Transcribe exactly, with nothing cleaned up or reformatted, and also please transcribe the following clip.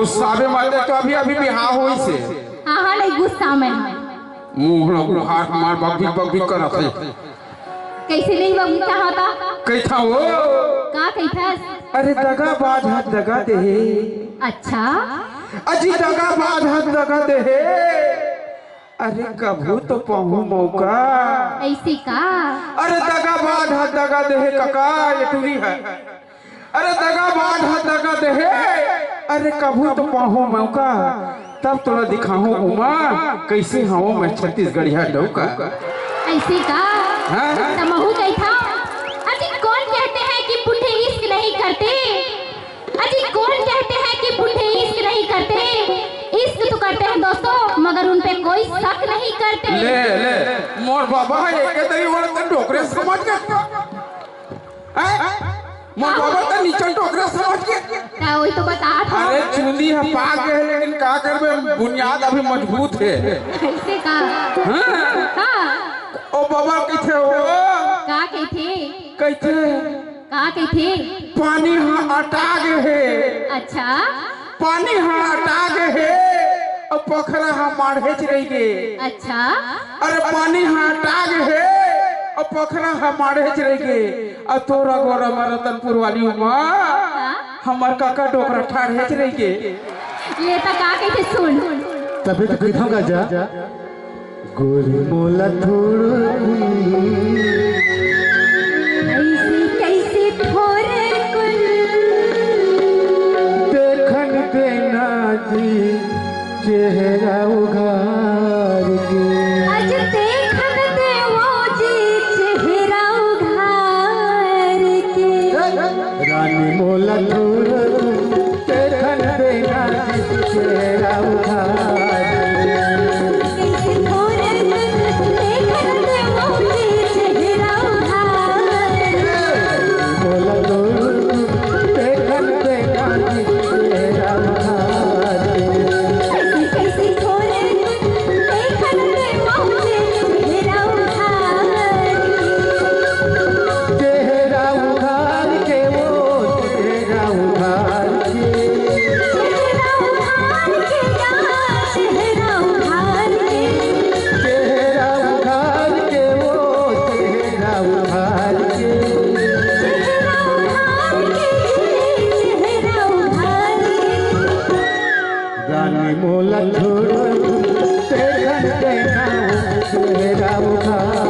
गुस्सा में मत दे, तो अभी, अभी बिहाव होइस हे। हाँ, हाँ, नहीं, गुस्सा में है। मुंह ला उघार मार बकबिक बकबिक करत हे। कैसे नहीं बकबिक होता? कहिथा हो। का कहिथस? अरे दगाबाज हा दगा दे हे। अच्छा। अजी दगाबाज हा दगा दे हे। अरे कभू तो पाहूं मौका। ऐसे का? अरे दगाबाज हा दगा दे हे कका, ये टूरी है। अरे दगाबाज हा दगा दे हे, अरे कभू तो पाहूं मौका, तब तोला दिखाहूं उमा, कैसे हवं मैं छत्तीसगढ़िया डौका। ऐसे का? हाँ? त महूं कहिथंव, अजी कौन कहते हैं कि बूढ़े इश्क नहीं करते? अजी कौन कहते हैं कि बूढ़े इश्क नहीं करते? इश्क तो करते हैं दोस्तों, मगर उन पे कोई शक नहीं करते। ले, ले, मोर बाबा हे, एके दरी वाला त डोकरे समझ गए। हैं? मोर बाबा त नीचल डोकरा समझ के। त वही तो बतात हंव। अरे चूंदी ह पाक गे हे, लेकिन का करबे, बुनियाद अभी मजबूत हे। ऐसे का? हाँ। हाँ। ओ बाबा कहिथे हो। का कहिथे? कहिथे? का कहिथे? पानी ह अटा गे हे। अच्छा। पानी ह अटा गे हे, अउ पोखरा ह माढ़ेच रहि गे। अच्छा। अरे पानी ह अटा गे हे, अउ पोखरा ह माढ़ेच रहि गे, अउ तोर अगोरा म रतनपुर वाली उमा, हाँ? हमर कका डोकरा ठाढ़ेच रहि गे। ले त का कहिथे सुन। तभे तो कहिथंव का जा। गोरी मोला थोड़ो ऐसे कैसे थोड़कुन देखन देना जी चेहरा उघार के। आज देखन दे वो जी चेहरा उघार के। रानी मोला थोड़ो देखन देना जी चेहरा उघार। रानी मोला छोड़, तेरा देखा तेरा उधार।